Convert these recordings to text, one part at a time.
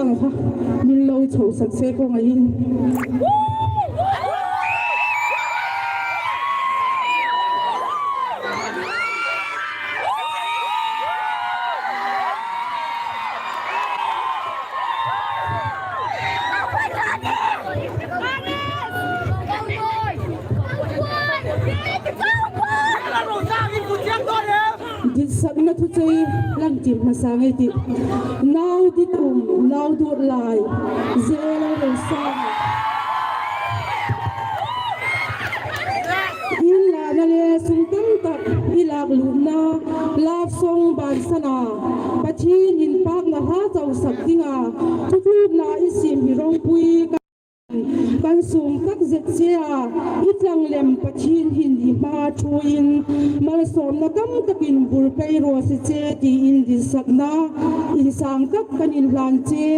Rosanga kha min lo chho sak se kawngaihin. Ditsakna thuchei lantir hmasa ngei tih nau ditum nau duat lai zel a rawn sang a. In lahna leh sum tam tak i lak luhna love song bansan a Pathian in pakna hla cho sak dinga thutlukna i sim hi ropui ka Kan sum tak zet che a, i tlang lem Pathian hin i hma thuin malsawmna tam takin bur pei rawh si che tiin dinsakna insang tak kan inhlan che.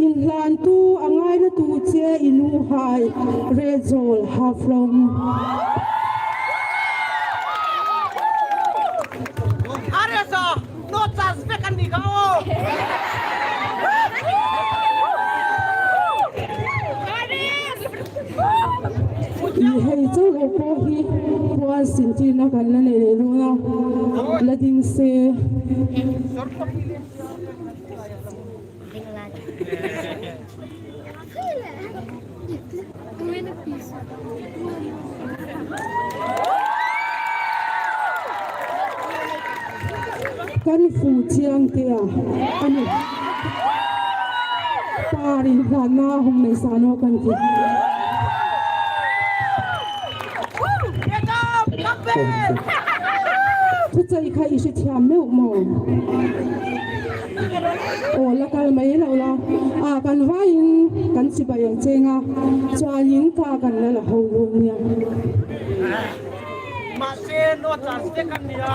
Inhlantu a ngainatu che i nu hai Rezawl Haflong. No chance vek an nih kha aw. I hei cho lo pawh hi puan sintirna kan la nei leh dawn a, la ding se. Kan fu chiang te a ani. Par in hlanna hung nei sa no kan ti. Thuchei kha i hrethiam meuh maw? Aw la kal mai lo la, a kan vaiin kan chibai ang cheng a, chuanin ka kan la la ho dawn nia. Mahse no chance vek an nia.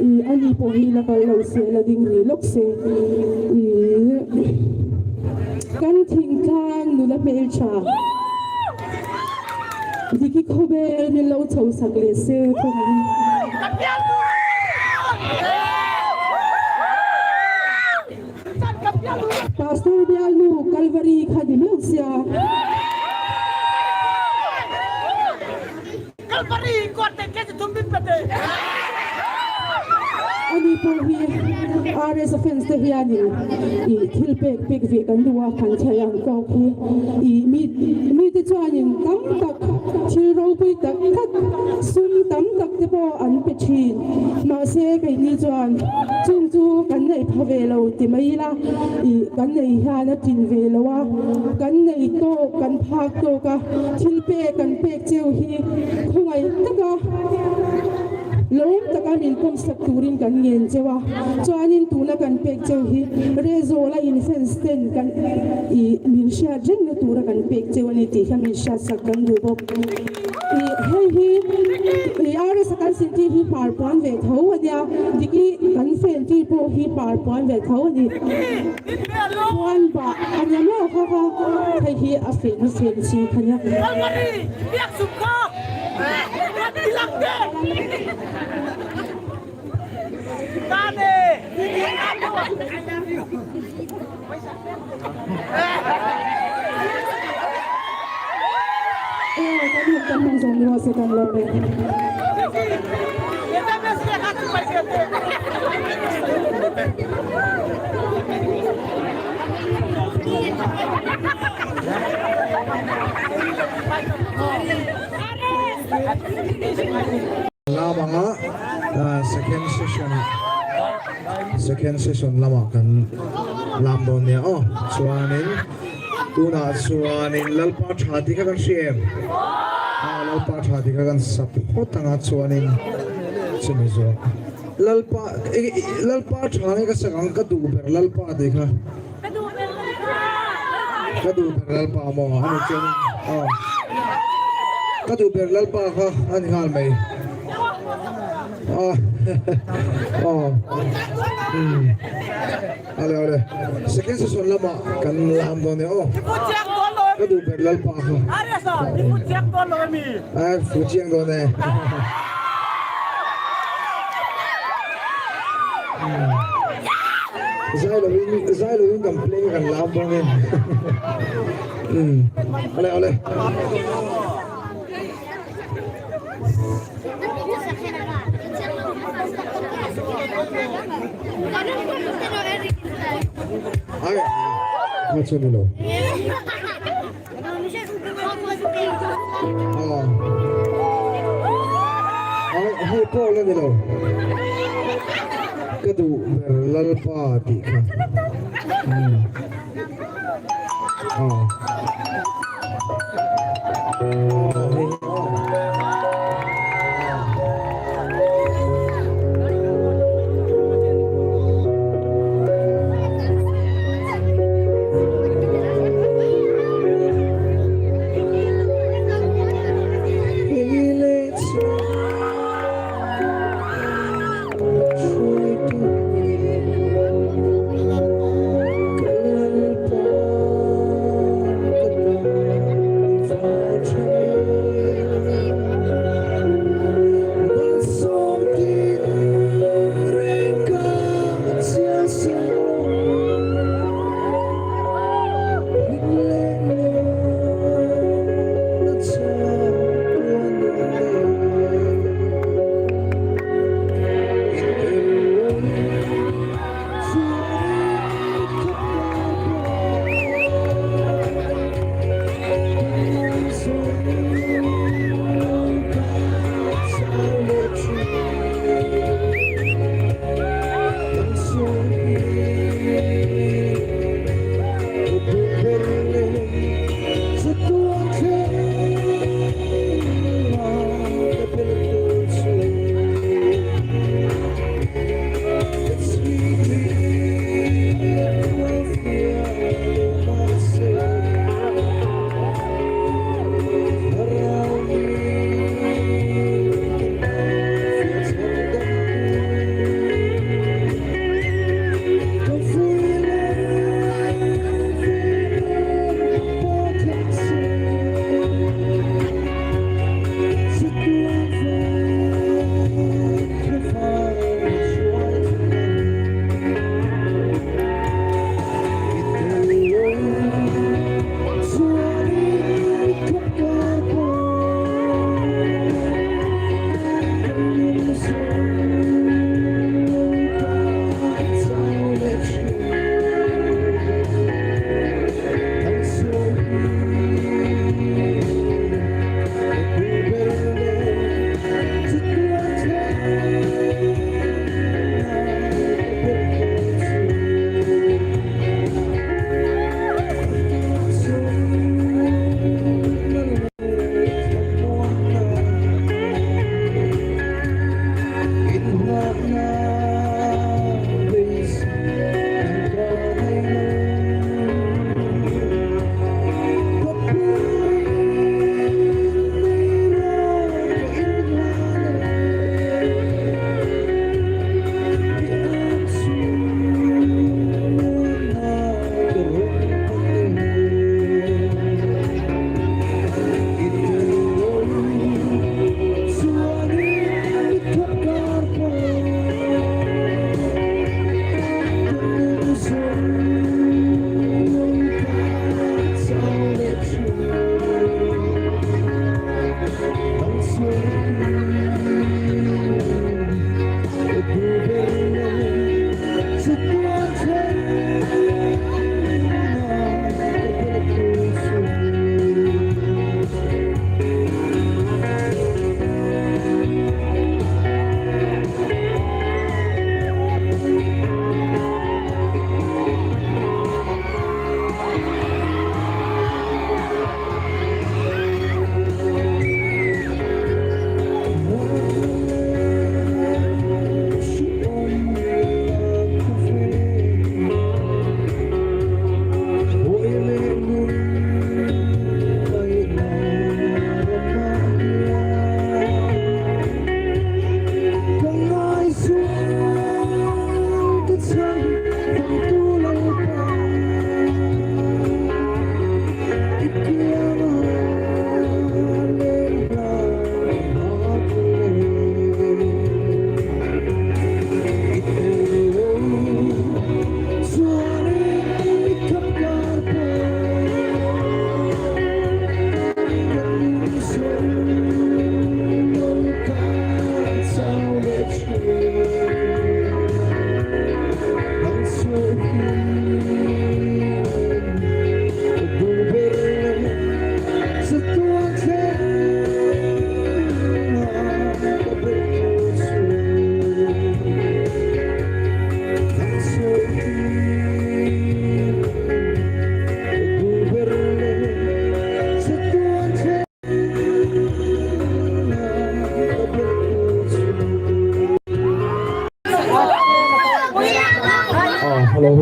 I ani pawh hi la kal lo se la ding rih lawk se i kan thingtlang nula hmeltha. Diki khawvel min lo chho sak leh se kawngin. Pastor bialnu Kalvari kha ni meuh sia. Ani pawh hi RS a fans te hianin ih thil pek pek ve kan duh a, kan thei ang tawk hi ih mi mite chuanin tam tak thil ropui tak tak sum tam tak te pawh an pe thin. Mahse keini chuan chung chu kan neih pha ve lo ti mai ila ih kan nei hian a tlin ve lo a, kan nei tawk kan phak tawk a thil pek kan pek cheu hi khawngaih taka lawm taka min pawmsak turin kan ngen cheu a, chuanin tuna kan pek cheu hi Rezawla in fans ten kan ih min hriat rengna tura kan pek cheu a ni tih kha min hriatsak kan duh bawk. Ih hei hi ih RS a kan sintir hi par puan ve tho a nia, Diki kan fan tir pawh hi par puan ve tho a ni. Puan bah a nia maw kha kha hei hi a fen a fen chi kha nia. Aw kan hun kan hmang zawng ni rawh se kan lawm e. Lamanga second session ah second session lamah kan lam dawn nia aw chuanin tunah chuanin Lalpa tha tih kha kan hria em? Lalpa tha tih kha kan sa phawt anga chuanin. Chumi zawh Lalpa Lalpa tha nge ka sak ang ka duh ber Lalpa tih kha. Ka duh ber Lalpa. Ka duh ber Lalpa maw a ni chuan aw. Ka duh ber Lalpa kha a ni nghal mai. Aw aw. Ale ale. Second session lamah kan lam dawn e aw. Ka duh ber Lalpa kha. Ai fu chiang dawn e. Zai lovin zai lovin kan play kan lam dawn e. Ale ale. Ai a chu ni lo. Ai hei pawh la ni lo. Ka duh ber Lalpa tih kha.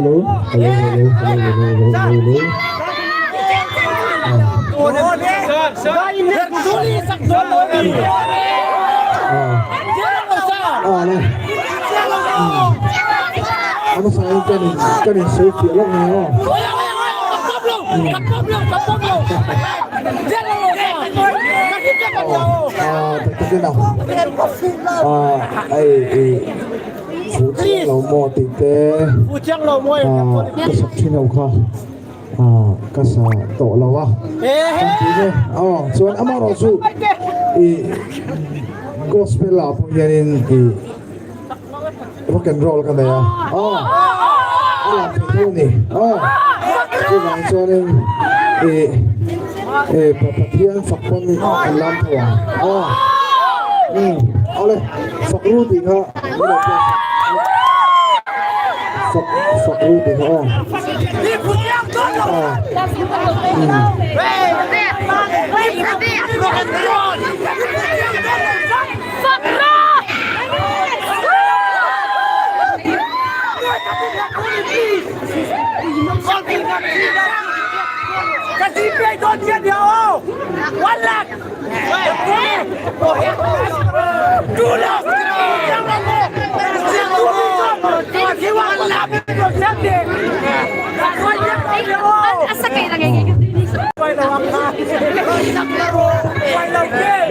Hello hello hello hello hello hello hello ah le ama sa in kan in kan in sawi fiah lawk mai aw ah tak takin a ah ai Fu chiang lo maw tih te ka sak thin ho kha ka sa tawh lo a kan tih te aw chuan amaherawh chu ih gospel ah pawh hianin ih rock and roll ka nei a aw a lam thei tho a ni aw chuvang chuanin ih ih Pathian fak pawn an lam tho ang aw umm awle. Fak ru tih kha fak fak ru tih kha aw.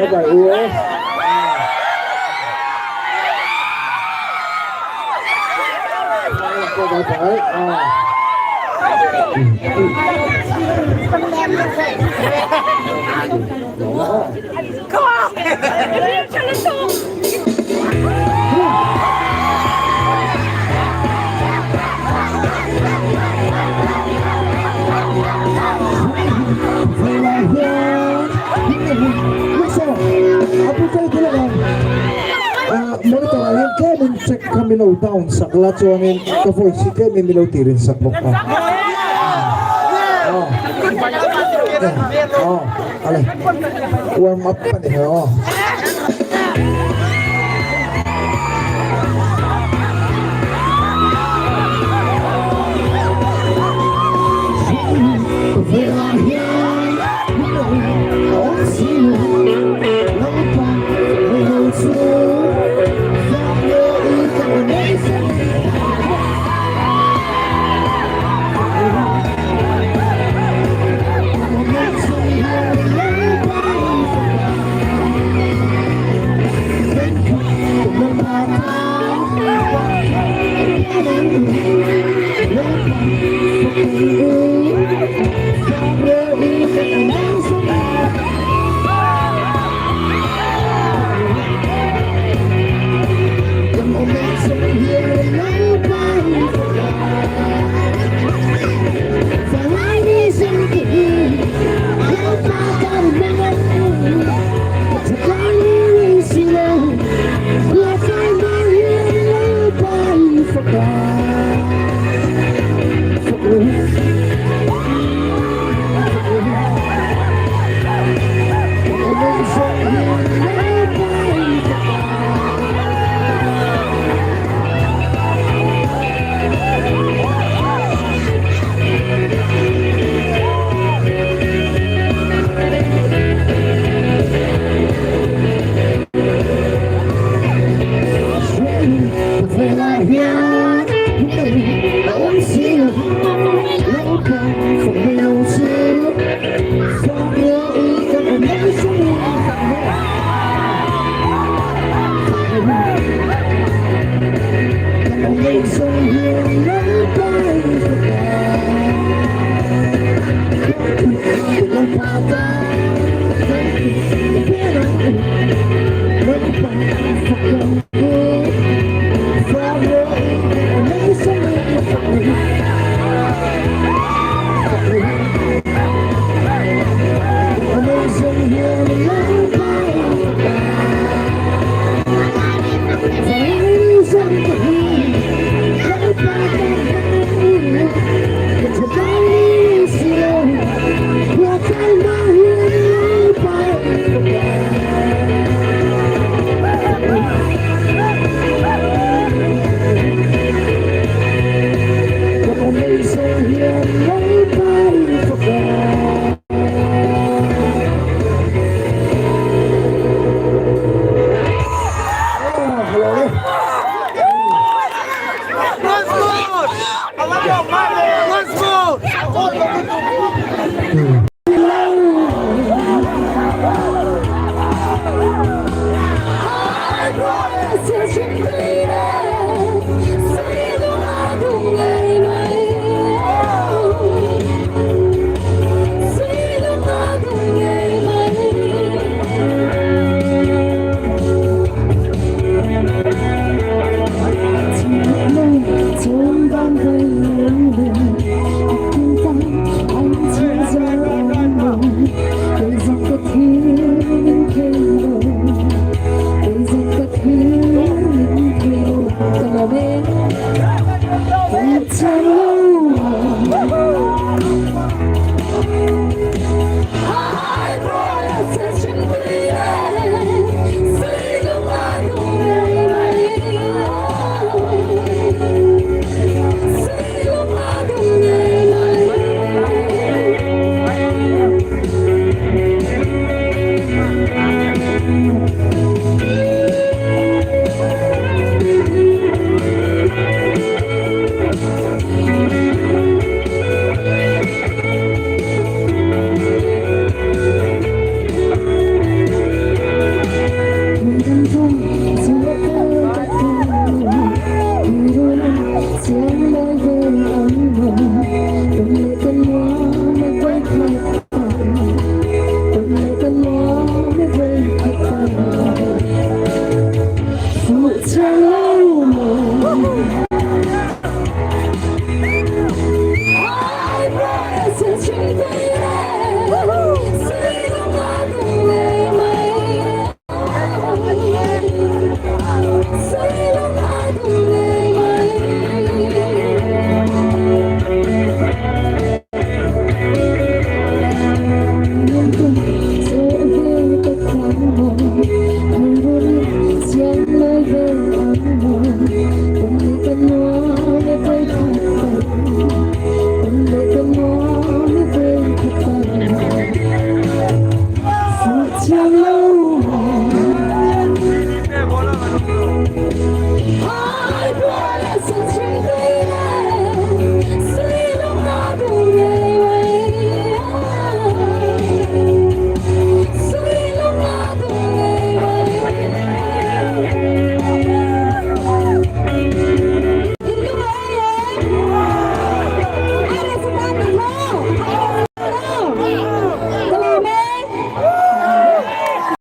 Bye bye u e. Bye bye. Monitor ah hian tlemin check kha min lo down sak la chuanin ka voice hi tlemin min lo tirin sak bawk a. Ale warm up a ni he aw.